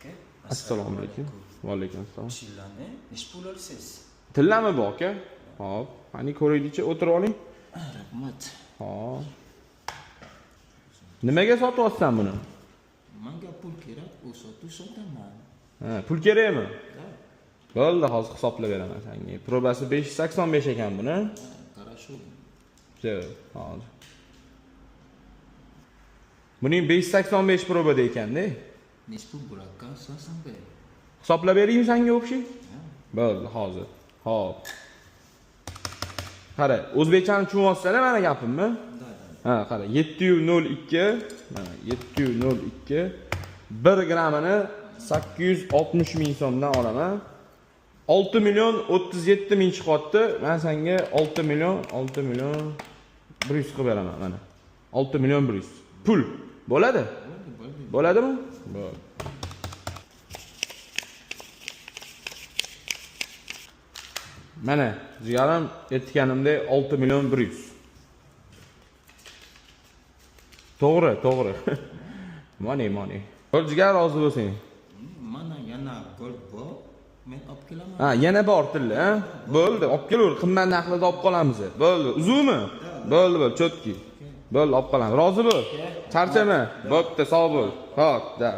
Aka. Assalomu alaykum. Va alaykum assalom. Tillani nechi pul olasiz? Tillami bu, aka? Hop, qani ko'raylikchi, o'tirib oling. Rahmat. Hop. Nimaga sotyapsan buni? Manga pul kerak, u sotuv sotaman. Ha, pul kerakmi? Да. Bo'ldi, hozir hisoblab beraman senga. Probasi 585 ekan buni. Хорошо. Всё, hozir. Buning 585 probada ekanda. Nechi pul bo'ladi? So'rasam ber. Hisoblab beraymi senga общий? Bo'ldi, hozir. Hop. Qara, o'zbekchani tushunyapsizlar mana gapimni? Да, да. Ha, qara, 702, mana 702 1 grammini 860 ming so'mdan olaman. 6 million 37 ming chiqyapti. Men senga 6 million 6 million 100 qilib beraman mana. 6 million 100. Pul bo'ladi? Bo'ldi, bo'ldi. Bo'ladimi? Bo'ldi. Mana jigarim aytganimdek 6 million 100. To'g'ri, to'g'ri. Money, money. Bo'l jigar, rozi bo'lsang. Mana yana gold bor. Men olib kelaman. Ha, yana bor tilla, ha? Bo'ldi, olib kelaver, qimmat narxlarda olib qolamiz. Bo'ldi, uzumi? Bo'ldi, bo'ldi, cho'tki. Bo'ldi, olib qolamiz. Rozi bo'l. Charchama. Bo'pti, sog' bo'l. Xo'p, da.